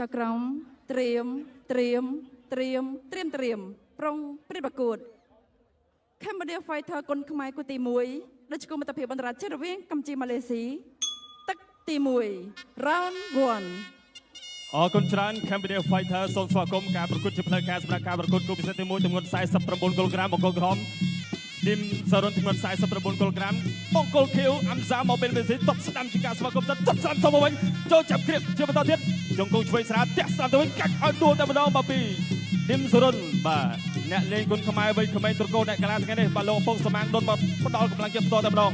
ចក្រមត្រៀមត្រៀមត្រៀមត្រៀមត្រៀមប្រុងព្រៀបប្រកួត Cambodia Fighter គុនខ្មែរគូទី1ដូចជាគូមិត្តភាពអន្តរជាតិរវាងកម្ពុជាម៉ាឡេស៊ីទឹកទី1 Round 1 អរគុណច្រើន Cambodia Fighter សូមស្វាគមន៍ការប្រកួតជាផ្លូវការសម្រាប់ការប្រកួតគូពិសេសទី1ទម្ងន់49គីឡូក្រាមបង្គោលក្រហមឌីមសារ៉ុនទម្ងន់49គីឡូក្រាមបង្គោលខៀវអាំសាមកពេលមេស៊ីតបស្ដាំជាការស្វាគមន៍តបស្ដាំសូមមកវិញចូលចាប់គ្រៀបជាបន្តទៀតជង្គង់ឆ្វេងស្រាលធាក់ស្ដាំទៅវិញកាច់ឲ្យដួលតែម្ដងបាទពីឌីមសារ៉ុនបាទអ្នកលេងគុនខ្មែរវ័យក្មេងត្រកូលអ្នកកាឡាថ្ងៃនេះបាទលោកកំពង់សមាងដុនមកផ្ដល់កម្លាំងចិត្តផ្ទាល់តែម្ដង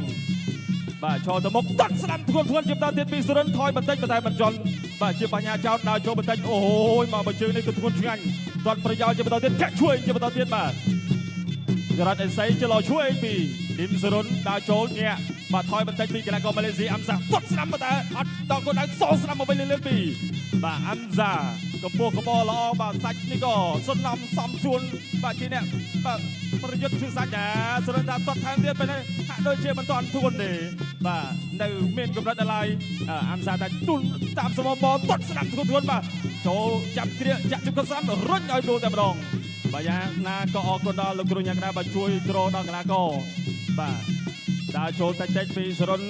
បាទឈរទៅមុខតាត់ស្ដាំធ្ងន់ធ្ងន់ជាបន្តទៀតពីសុរិនថយបន្តិចប៉ុន្តែមិនជន់បាទជាបញ្ញាចោតដើរចូលបន្តិចអូយមកបើជើងនេះគឺធ្ងន់ឆ្ងាញ់ទាត់ប្រយោជន៍ជាបន្តទៀតធាក់ជួយជាបន្តទៀតបាទចរន្តអេសីចលោជួយពីឌីមសុរិនដើរចូលញាក់បាទថយបន្តិចពីកីឡាករម៉ាឡេស៊ីអាំសាទាត់ស្ដាំប៉ុន្តែអត់ដល់គោលដៅសងស្ដាំមកវិញលឿនៗពីបាទអាំសាកម្ពស់កម្អល្អបាទសាច់នេះក៏សុនំសំសួនបាទជាអ្នកបាទប្រយុទ្ធជឿសាច់ណាសុរិនថាទាត់ថែមទៀតពេលនេះហាក់ដូចជាមិនទាន់ធ្ងន់ទេបាទនៅមានកម្រិតដល់ហើយអាំសាតែទូលតាមសមបទាត់ស្ដាំធ្ងន់ធ្ងន់បាទចូលចាប់គ្រាចាក់ជង្គង់ស្ដាំរុញឲ្យដួលតែម្ដង បាទយ៉ាងណាក៏អរគុណដល់លោកគ្រូញ៉ាំក្តារបាទជួយទ្រដល់កីឡាករបាទដើរចូលតិចតិចពីសរុន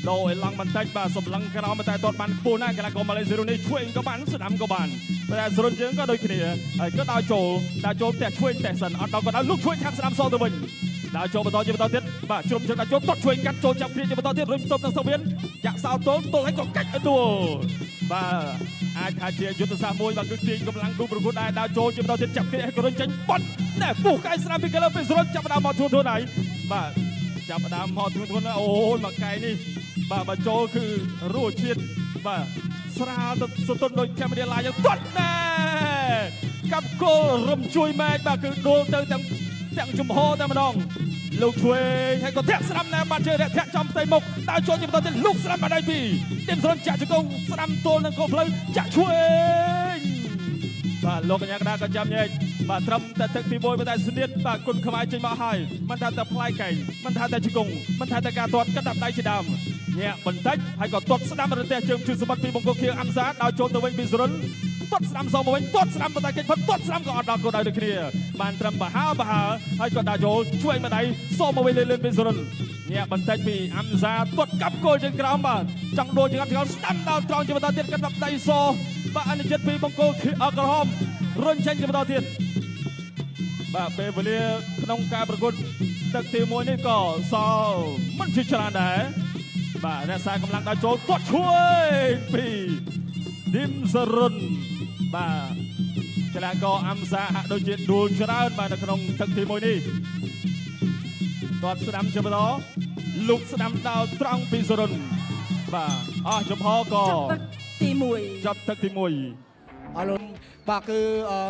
ដូរអេឡង់បន្តិចបាទសម្លឹងក្រោមតែទាត់បានខ្ពស់ណាស់កីឡាករម៉ាឡេស៊ីរុននេះឆ្វេងក៏បានស្ដាំក៏បានតែសរុនយើងក៏ដូចគ្នាហើយក៏ដើរចូលដើរចូលផ្ទះឆ្វេងតែសិនអត់ដល់ក៏ដើរលោកឆ្វេងខាងស្ដាំសងទៅវិញដើរចូលបន្តជាបន្តទៀតបាទជ្រុំជើងដើរចូលទាត់ឆ្វេងកាត់ចូលចាប់គ្នាជាបន្តទៀតរុញផ្ទប់នឹងសុវៀនចាក់សោទល់ទល់ហើយក៏កាច់ឲ្យដួលបាទអាចថាជាយុទ្ធសាស្ត្រមួយបាទគឺទាញកម្លាំងគូប្រកួតដែរដើរចូលជាបន្តទៀតចាប់គ្នាឲ្យក៏រុញចេញប៉ុនណែពុះកាយស្ដាំពីកលើពីសរុនចាប់ផ្ដើមមកធួនធួនហើយបាទចាប់ផ្ដើមមកធួនធួនអូយមកកែនេះបាទមកចូលគឺរសជាតិបាទស្រាលទៅសន្ទុនដូចកម្ពុជាឡាយយ៉ាងទាត់ណែកាប់គល់រំជួយម៉ែកបាទគឺដួលទៅទាំងទាំងជំហរតែម្ដងលោកឆ្វេងហើយក៏ធាក់ស្ដាំណែបាទជើងធាក់ចំផ្ទៃមុខដើរចូលជាបន្តទៀតលោកស្ដាំបាត់ដៃពីរទៀមស្រនចាក់ជង្គង់ស្ដាំទល់នឹងគល់ផ្លូវចាក់ឆ្វេងបាទលោកកញ្ញាកដាក៏ចាំញែកបាទត្រឹមតែទឹកទី1ប៉ុន្តែស្នៀតបាទគុណខ្មែរចេញមកហើយមិនថាតែផ្លែកែងមិនថាតែជង្គង់មិនថាតែការទាត់កណ្ដាប់ដៃជាដើមញាក់បន្តិចហើយក៏ទាត់ស្ដាំរន្ទះជើងជឿសម្បត្តិពីបង្គោលខៀវអាំសាដើរចូលទៅវិញពីសរុនទាត់ស្ដាំសងមកវិញទាត់ស្ដាំប៉ុន្តែកិច្ចផុតទាត់ស្ដាំក៏អត់ដល់គោលដៅដូចគ្នាបានត្រឹមបហើបហើហើយក៏ដើរចូលឆ្វេងម្ដាយសងមកវិញលឿនៗពីសរុនញាក់បន្តិចពីអាំសាទាត់កាប់គោលជើងក្រោមបាទចង់ដួលចង្កាប់ចង្កល់ស្ដាំដល់ត្រង់ជាបន្តទៀតកណ្ដាប់ដៃសបាទអនុចិត្តពីបង្គោលខៀវក្រហមរុញចេញជាបន្តទៀតបាទពេលវេលាក្នុងការប្រកួតទឹកទី1នេះក៏សល់មិនជាច្រើនដែរបាទរក្សាកម្លាំងដល់ចូលទាត់ឆ្វេងពីឌីមសរុនបាទកីឡាករអាំសាហាក់ដូចជាដួលច្រើនបាទនៅក្នុងទឹកទី1នេះទាត់ស្ដាំជាបន្តលោកស្ដាំដល់ត្រង់ពីសរុនបាទអស់ចំហក៏ ចាប់ទឹកទី1 ចាប់ទឹកទី1 អរលោកបាទគឺ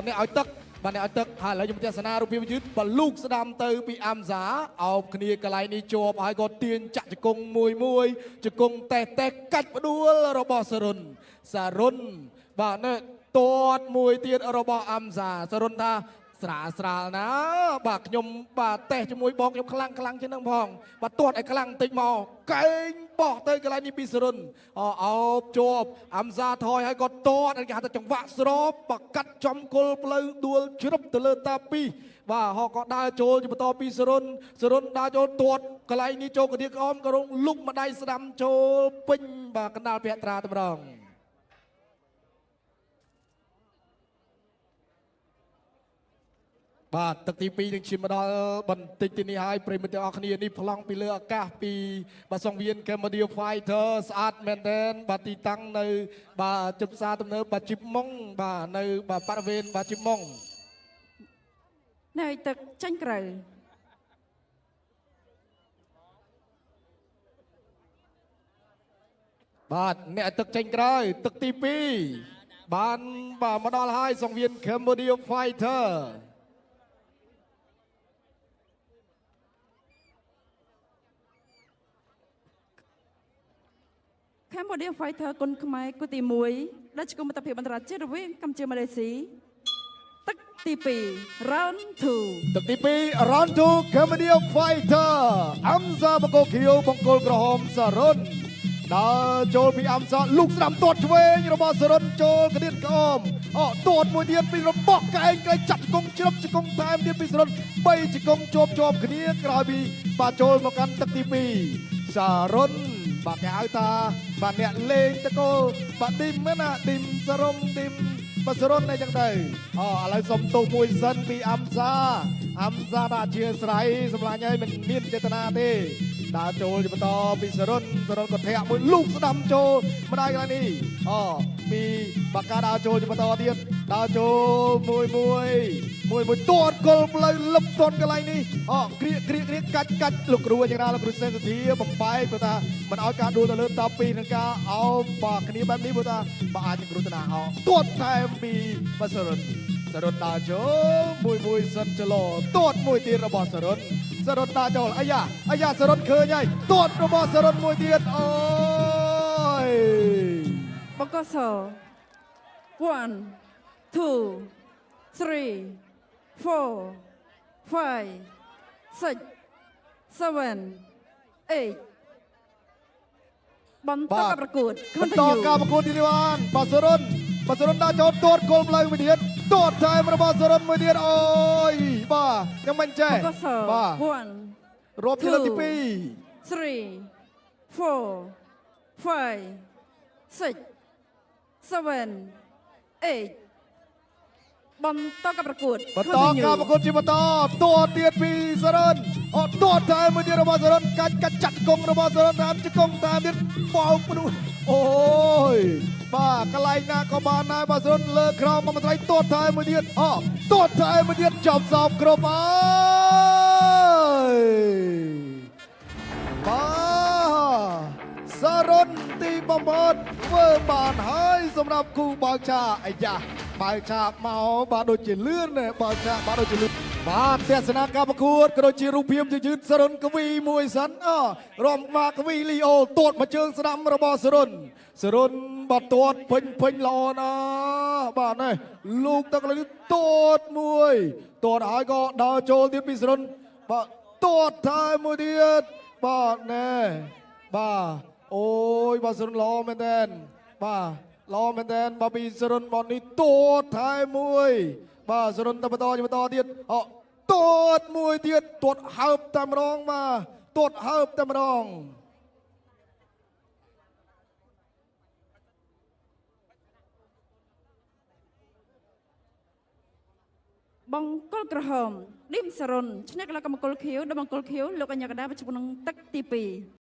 អ្នកឲ្យទឹកបាទអ្នកឲ្យទឹកហើយឥឡូវខ្ញុំទស្សនារូបភាពយឺតបលូកស្ដាំទៅពីអាំសាអោបគ្នាកន្លែងនេះជាប់ហើយក៏ទាញចាក់ជង្គង់មួយមួយជង្គង់តេះតេះកាច់ផ្ដួលរបស់សរុនសារុនបាទនេះទាត់មួយទៀតរបស់អាំសាសរុនថាស្រាលស្រាលណាបាទខ្ញុំបាទតេះជាមួយបងខ្ញុំខ្លាំងខ្លាំងជាងនឹងផងបាទទាត់ឲ្យខ្លាំងបន្តិចមកកែងបោះទៅកន្លែងនេះពីសរុនអអោបជាប់អាំសាថយហើយក៏ទាត់គេហៅថាចង្វាក់ស្របបកាត់ចំគល់ផ្លូវដួលជ្រុបទៅលើតាពីបាទហកក៏ដើរចូលជាបន្តពីសរុនសរុនដើរចូលទាត់កន្លែងនេះចូលកដៀកអមក៏រងលុកម្ដាយស្ដាំចូលពេញបាទកណ្ដាលភក្ត្រាតែម្ដងបាទទឹកទី2នឹងឈានមកដល់បន្តិចទីនេះហើយប្រិយមិត្តទាំងអស់គ្នានេះប្លង់ពីលើអាកាសពីបាទសង្វៀន Cambodia Fighter ស្អាតមែនទែនបាទទីតាំងនៅ បាទជិបផ្សារទំនើបបាទជីបម៉ុងបាទនៅបាទបរិវេណបាទជីបម៉ុង នៅទឹកចេញក្រៅ បាទអ្នកទឹកចេញក្រោយទឹកទី2បានបាទមកដល់ហើយសង្វៀន Cambodia Fighter Cambodia Fighter គុនខ្មែរគូទី1ដែលឆ្កុំមិត្តភាពអន្តរជាតិរវាងកម្ពុជាម៉ាឡេស៊ីទឹកទី2 Round 2 ទឹកទី2 Round 2 Cambodia Fighter អាំសាបង្គោលខៀវបង្គោលក្រហមសរុន ដើរចូលពីអាំសាលូកស្ដាំទាត់ឆ្វេងរបស់សរុនចូលកដៀតក្អមអទាត់មួយទៀតពីរបស់កែងកែងចាក់ជង្គង់ជ្រឹបជង្គង់ថែមទៀតពីសរុន3ជង្គង់ជាប់ជាប់គ្នាក្រោយពីបាទចូលមកកាន់ទឹកទី2សរុនបាទគេហៅថាបាទអ្នកលេងតកោបាទឌីមណាឌីមសរុំឌីមបាទសរុនអីចឹងទៅអូឥឡូវសុំទោសមួយសិនពីអាំសាអាំសាដាក់អធិស្ឋានសម្លាញ់ហើយមិនមានចេតនាទេដើរចូលជាបន្តពីសរុនសរុនក៏ធាក់មួយលូកស្ដាំចូលម្ដាយកន្លែងនេះអូពីបាកាដើរចូលជាបន្តទៀតដើរចូលមួយមួយមួយមួយទាត់គល់ផ្លូវលឹបទាត់កន្លែងនេះអូក្រៀកក្រៀកក្រៀកកាច់កាច់លោកគ្រូយ៉ាងណាលោកគ្រូសេនសុធាបំបែកព្រោះថាមិនឲ្យការដួលទៅលើតពីនឹងការអោបបាទគ្នាបែបនេះព្រោះថាបើអាចនឹងគ្រោះថ្នាក់អោទាត់ថែមពីបាទសរុនសរុនដើរចូលមួយមួយសិនចលោទាត់មួយទៀតរបស់សរុនសរុនដើរចូលអាយ៉ាអាយ៉ាសរុនឃើញហើយទាត់របស់សរុនមួយទៀតអូយ បង្គោលស1 2 3 4 5 6 7 8បន្តការប្រកួត បន្តការប្រកួតទីនេះបានបាទសរុនបាទសរុនដើរចូលទាត់គល់ផ្លូវមួយទៀតទាត់ថែមរបស់សរុនមួយទៀតអូយបាទខ្ញុំមិនចេះ បង្គោលស បាទ 1 រាប់ជាលើកទី 3 4 5 6 7 8បន្តការប្រកួត 2បន្តការប្រកួតជាបន្តទាត់ទៀតពីសរុនអត់ទាត់ថែមមួយទៀតរបស់សរុនកាច់កាច់ចាត់កងរបស់សរុនតាមជង្គង់តាមទៀតបោកមនុស្សអូយបាទកន្លែងណាក៏បានដែរបាទសរុនលើក្រោមមកត្រៃទាត់ថែមមួយទៀតអទាត់ថែមមួយទៀតចប់សោបគ្រប់ហើយ បាទសរុនទីបំផុតធ្វើបានហើយសម្រាប់គូបើកឆាអាយ៉ាបើកឆាមកបាទដូចជាលឿនណាស់បើកឆាបាទដូចជាលឿនបាទទស្សនាការប្រកួតក៏ដូចជារូបភាពយឺតៗសរុនកវីមួយសិនអរំមកកវីលីអូទាត់មកជើងស្ដាំរបស់សរុនសរុនបាទទាត់ពេញពេញល្អណាស់បាទនេះลูกទឹកលើនេះទាត់មួយទាត់ហើយក៏ដើរចូលទៀតពីសរុនបាទទាត់ថែមមួយទៀតបាទណែបាទអូយបាទសរុនល្អមែនតើបាទល្អមែនតើបាទពីសរុនបននេះទាត់ថែមមួយបាទសរុនទៅបន្តជាបន្តទៀតអទាត់មួយទៀតទាត់ហើបតែម្ដងបាទទាត់ហើបតែម្ដង បង្គោលក្រហមឌីមសរុនឈ្នះកីឡាករបង្គោលខៀវដល់បង្គោលខៀវលោកអញ្ញាកដាប្រជុំក្នុងទឹកទី2។